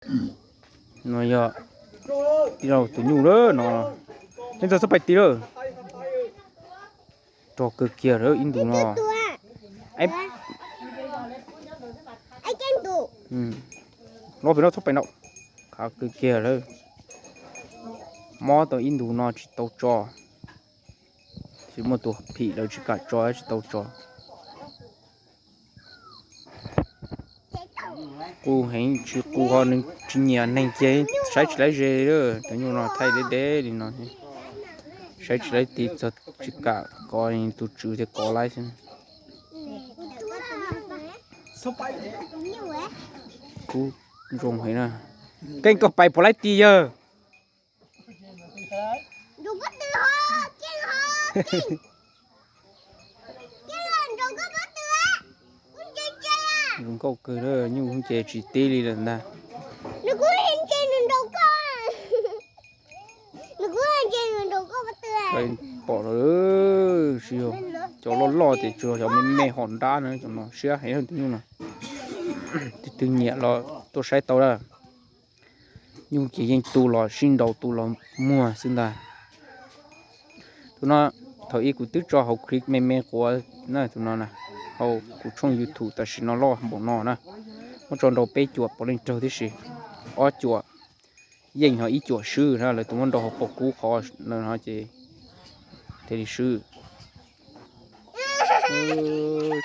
No yog tij laug tus nyuj lawm no. Leej txog txhob pais tid lawm. Rog kawg kiag lawm ib ntus no. Los pem no txhob pais no. Khav kawg kiag lawm. Mob tau ib ntus no tsis tau tso. Tsis muaj tus phim lawv tsis kam tso tsis tau tso. Qus heev tsis qus ho nws tsis nyiam neeg kiag saib tsis laib ze. Tus nyuj no thaij deb deb li no, saib tsis laib tid txog tsis kam kov tus tswv thiaj kov laib xwb. Kub zoo heev na. Keej koj pais puas laib tid yawg? Zoo nkauj kawg, nyuj ces tsis tib li lawm ntag. Pom lawm, tsis yog cov loj loj ces tsuas yog me me hom nrab na, cov no siab heev tus nyuj no. Tus twg nyiam los tuaj saib tau lawm. Nyuj ces yeej tu los sib nraus tu los muag xwb ntag. Tus no thaum ub kuv twb tso hauv clip me me quav na, tus no na, hauv kuv tshooj YouTube tam sim no loj npaum no na, muab tso nrau peb cuam puav leej raug tib si. Ob cuam yeej ho ib cuam swb na, lawv tus muab nrau hauv paus kub qhov no ces thiaj li swb.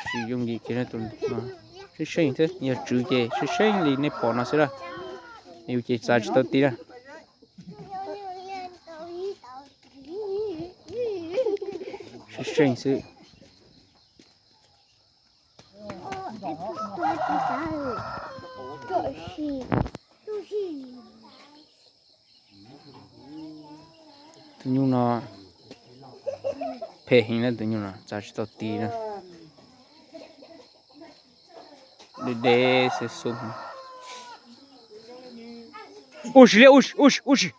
Tsis yooj yim kiag, seej seej thiab, yog tswv ces seej seej li nej pom no xwb lawm. Yus ces txav tsis tau ti na. Seej seej xwb. Tus nyuj no phem heev na, tus nyuj no txav tsis tau ti na. Deb deb xwb xub. Ub si li, ub si, ub si, ub si.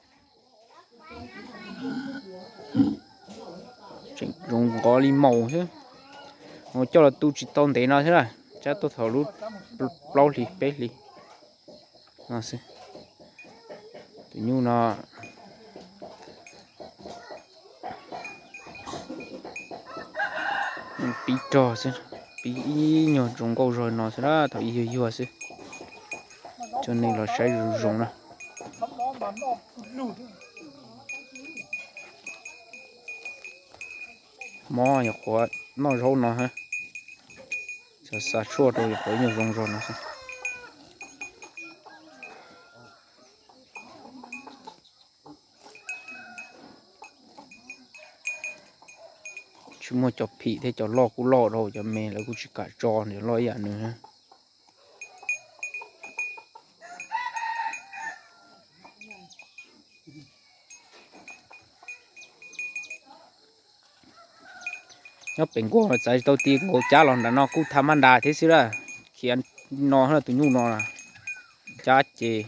Tseem zoo nqos li maus xwb. Coj los tu tsis tau ntev no thiab, tsab tuaj thaum lub plaub hlis peb hlis no xwb. Tus nyuj no pib rog xwb, pib ib nyuag zoo nkauj zog no xwb na, thaum ub yuag yuag xwb. Coj nej los saib zoo zoo na. Mob nyuam qhuav noj zaub no, xa xa tshuaj rau nyuam qhuav ib nyuag zoo zog no xwb. Tsis muaj cov phim thiab, cov loj kuj loj dhau, cov me lawv kuj tsis kam tso, cov loj ib yam nws. Nyob pem nkuaj txav tsis tau ti, nkaus cab los nram no kuj tha maj nras thiab xwb lawm. Khiav no tus nyuj no cab ces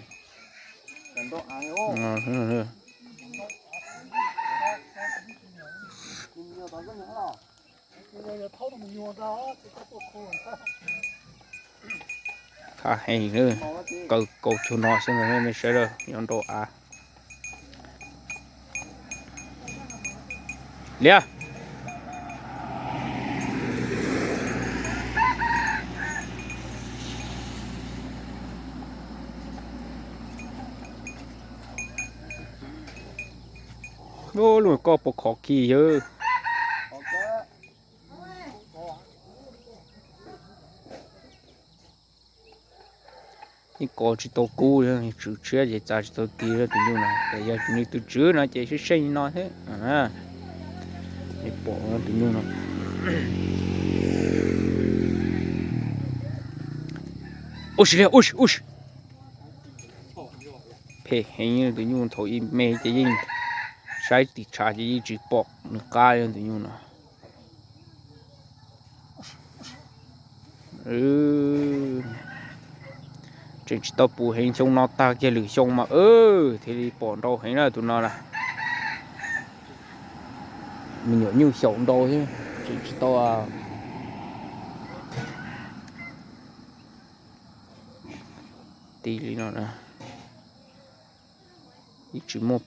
Khav heev, kaw kaus cuag no xwb, nej saib lawm, nyob nraum av. Liam. Lub koj puas khov khi yawg? Ib kos tsis tau kub, tswv tshiab ces txav tsis tau ti tus nyuj no, ces yog nws tus tswv no ces seej seej no thiab. Nej pom tus nyuj no. Ub si li, ub si, ub si. Phem heev, tus nyuj thaum ub me ces yeej saib ris tshav ces yeej tsis pom nws qab li tus nyuj no. Tseem tsis tau puv heev, xyoo no tag kiag lwm xyoo mas thiaj li pom nrau heev na tus no na. Me nyuam nyuj xyaum nrau thiab, tseem tsis tau ti li no na. Ib tsis muaj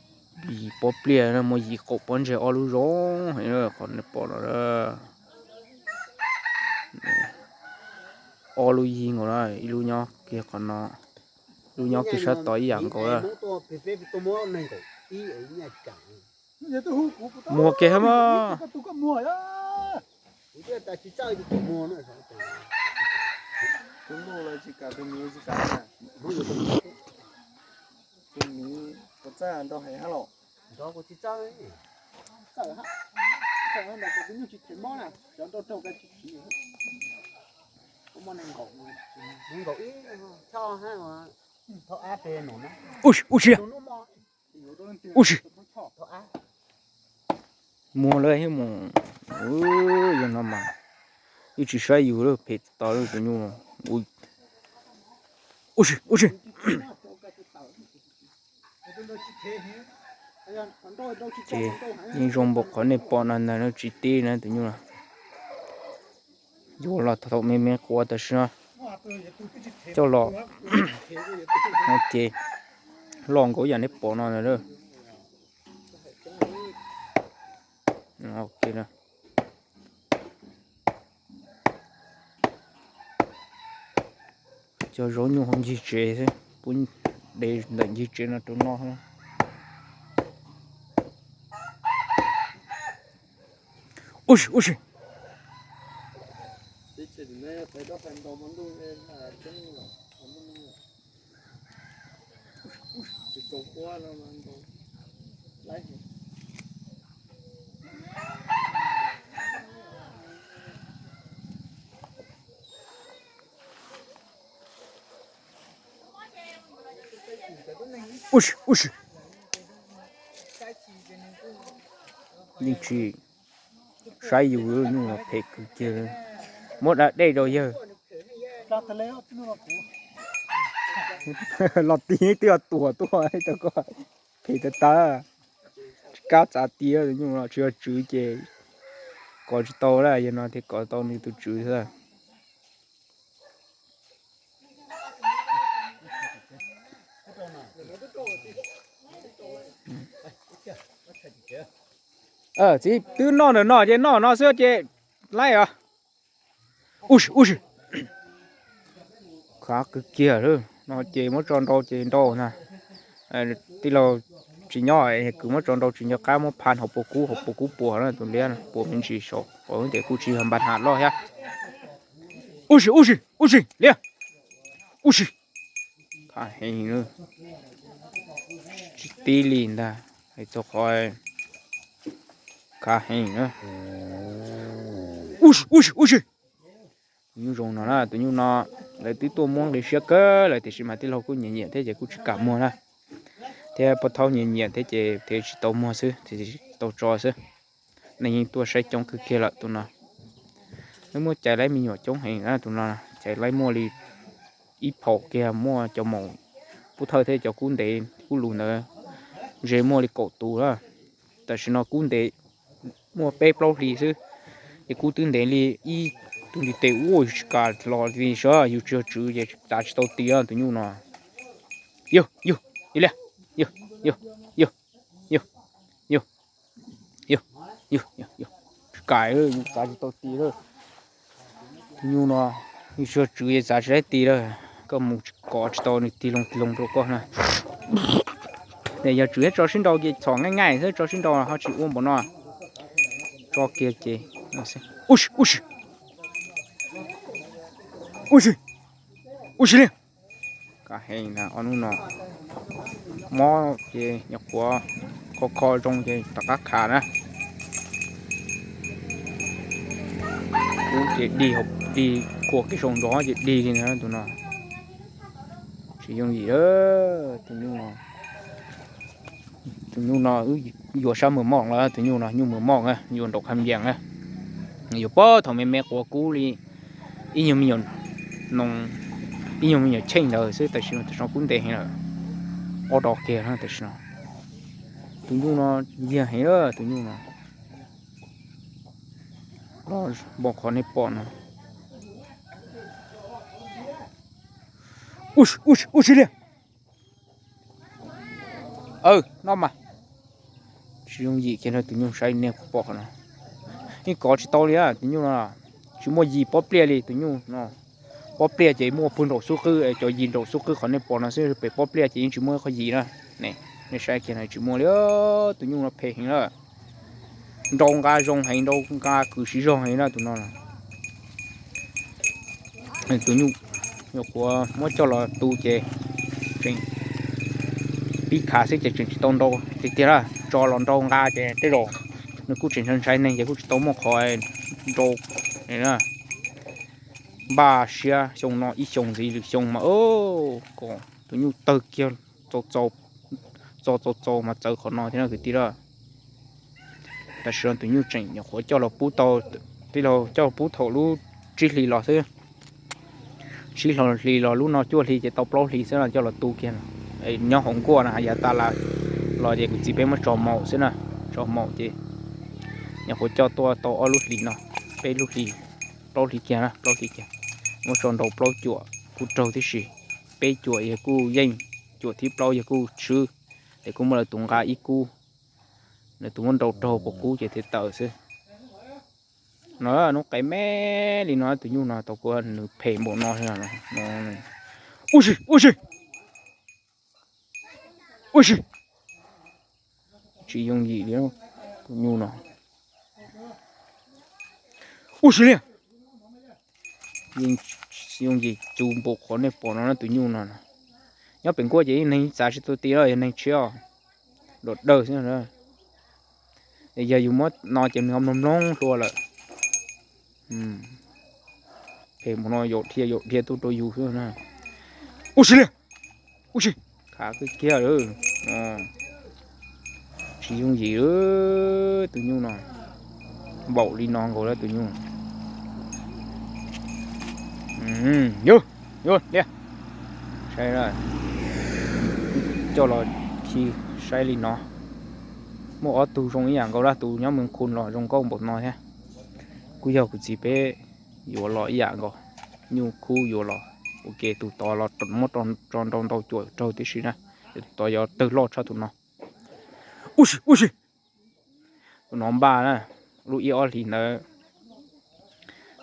yim pob pliaj na, muaj yim qaum pob ntseg ob lub zoo heev na, qhov nej pom no. Ob lub yig nkaus na, ib lub nyob kiag qhov no, lub nyob kiag sab tod ib yam nkaus na. Muag kiag hab mas. Ub si, ub si. Muag lawm mus, yog no mas wb tsis saib yus lawm, phem tas lawm tus nyuj no. Ub si, ub si. Ces yeej zoo npaum qhov nej pom no ntag, tsis tib na tus nyuj no. Yuav los thaum me me quav tam sim no coj los, ces loj nkaus yam nej pom no na. Cov zaub nyuj hauv ncig tsev xwb, pub de ntawm ncig tsev no rau noj. Ub si, ub si. Ub si, ub si. Yeej tsis saib yus, nyuj no phem kawg kiag. Muab da dej rau yawg. Los ti twb yog tuam tuaj, phem tas tas. Tsis kam txav ti, tus nyuj no tsis yog tswv ces kov tsis tau lawm, yog no thiaj kov tau nws tus tswv xwb. Txiv, twb noj ntawm no ces noj no xwb ces laib os. Ub si, ub si. Khav kawg kiag lawm no ces muab tso nrau ces nrau ntag. Tij laug tsis nyob, kwv muab tso nrau tsis nco qab muab pha hauv paus kub, hauv paus kub puas na, tus liab puas me ntsis saum, tes kuj tsis yog npa ham loj thiab. Ub si, ub si, ub si, liab. Ub si. Khav heev, tsis tib li ntag, hais txog qhov khav heev na. Ub si, ub si, ub si. Tus nyuj zoo no na, tus nyuj no lawv twb tuaj muab nqi siab kawg lawm tiam sis mas tij laug kuj nyiam nyiam thiab ces kuj tsis kam muag na. Thiab pog thaub nyiam nyiam thiab ces thiaj tsis tau muag xwb, tsis tau tso xwb. Nej yeej tuaj saib coob kawg kiag lawm tus no. Nws muaj cai laib me nyuam coob heev na tus no, cai laib muaj li ib phaum kiag, muaj cov maum pub thawj thiab cov kub ntev kub lus ntawd, ntshe muaj li kaum tus na. Tam sim no kub ntev muaj peb plaub hlis xwb, ces kub twb ntev li ib tug ntiv tes ua tsis kam los li sav, yus tsis yog tswv ces txav tsis tau ti tus nyuj no. Yog, yog, yog li, yog, yog, yog, yog, yog, yog, yog, tsis kam, yus txav tsis tau ti lawm. Tus nyuj no yus tsis yog tswv ces txav tsis laib ti lawm, koj mus kov tsis tau nws tig loo tig loo rau koj na. Yog tswv tso sib nrau ces txhom nqaij nqaij xwb, tso sib nrau ho tsis ua npaum no. Tso kiag ces, ub si, ub si, ub si, ub si li. Khav heev na, ob hnub no mob ces nyuam qhuav kho kho zoo ces rov qab khav na. Kub ces dig, dig khuam kiag saum nrov ces dig li ntag tus no. Tsis yooj yim, tus nyuj no, tus nyuj no wb yuav sab mos moj lawm, tus nyuj no nyuj mos moj na, yuav nraum qha npias na. Yuav puag thaum me me quav kub li ib nyuag me nyuam no, ib nyuag me nyuam cheej ntawd xwb, tam sim no tus no kub ntev heev lawm, ob dos kiag na tam sim no. Tus nyuj no yag heev lawm tus nyuj no. Npau qhov nej pom no. Ub si, ub si, ub si li. Noj mas. Tsis yooj yim kiag no, tus nyuj saib nej pom qhov no. Yeej kov tsis tau li tus nyuj no. Tsis muaj yim pob pliaj li tus nyuj no. Pob pliaj ces muaj puag nraum xub qwb, cov yim nraum xub qwb qhov nej pom no xwb, pem pob pliaj ces yeej tsis muaj ib qho yim na. Nej saib kiag no tsis muaj li. Tus nyuj no phem heev na. Nrau nqa zoo heev, nrau nqa kws siv zog heev na tus no. Tus nyuj nyuam qhuav muab coj los tu ces tseem pib khav xwb ces tseem tsis tau nrau tiag tiag na. Tso los nrau nqa ces tej zaum nws kuj tseem ntshai ntshai neeg ces kuj tsis tau muaj qhov nrau. Npaj siab xyoo no ib xyoo ntxiv lwm xyoo mas kom tus nyuj tawg kiag txaus txaus mas txawv qhov no thiab na kwv tij lawm. Tam sim no tus nyuj tseem nyuam qhuav coj los pub tau, tij laug coj los pub thaum lub tsib hlis los xwb. Tsib hlis los lub no cuaj hli ces tau plaub hlis xwb no coj los tu kiag. Nyob hauv nkuaj no yav tas los ces kuv txiv peb muab tso maum xwb na, tso maum ces nyuam qhuav coj tuaj tau ob lub hlis no, peb lub hlis, plaub hlis kiag na, plaub hlis kiag. Muab tso nrau plaub cuam kuj raug tib si, peb cuam yog kuj yeej, cuam thib plaub yog kuj tshwb, ces kuj muab lawv tus nqa ib kub, lawv tus muab nrau raug puas kub ces thiaj tawm xwb. No hnub qe me li no tus nyuj no tau kuv nws phem npaum no. Ua si, ua si, ua si. Tsis yooj yim li tus nyuj no. Ua si li. Yeej yooj yim tus npaum qhov nej pom no na tus nyuj no. Nyob pem nkuaj ces yeej neeg txav tsis tau ti los yog neeg tshiab, luam dawb xwb. Yog yus muab no ces nws ho mloog mloog hlua lawm. Phem mus no yaum dhia yaum dhia tuaj rau yus xwb na. Ua si li, ua si, khav kiag lawm. Tsis yooj yim tus nyuj no, npaum li no nkaus lawm tus nyuj. Yus, yus, saib, coj los khi saib li no. Muaj ob tug zoo ib yam nkaus, tus nyob Mes Khu los zoo nkauj npaum no thiab. Kuj yog kuv txiv peb yuav los ib yam nkaus, nyuj khub yuav los ua ke, tus tod los muab tso nrau ntau cuam raug tib si na, tus tod yuav tawg loj tshaj tus no. Ua si, ua si. Tus no npaj na, lub ib ob hlis ntawd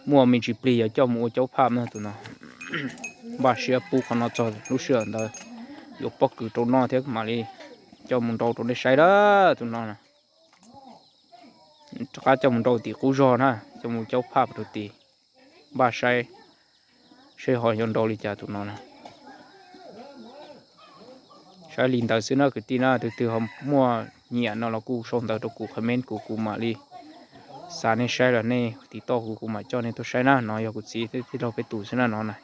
muaj me ntsis plig yuav coj mus ua caub phaj na tus no. Npaj siab pub qhov no txog lub sij hawm ntawd yuav pob kws rau noj thiab mam li coj mus nrau rau nej saib lawm tus no. Rov qab coj mus nrau tim qub zog na, coj mus caub phaj rau tim, npaj saib seb ho yuav nrau li cas tus no na. Saib li ntawd xwb na kwv tij na, tus twg ho muaj nyiam no los kuj sau ntawv rau kuv comment kuv, kuv mam li xa nej saib los nej tiv toj kuv, kuv mam coj nej tuaj saib na. No yog kuv txiv thiab tij laug peb tus xwb na no na.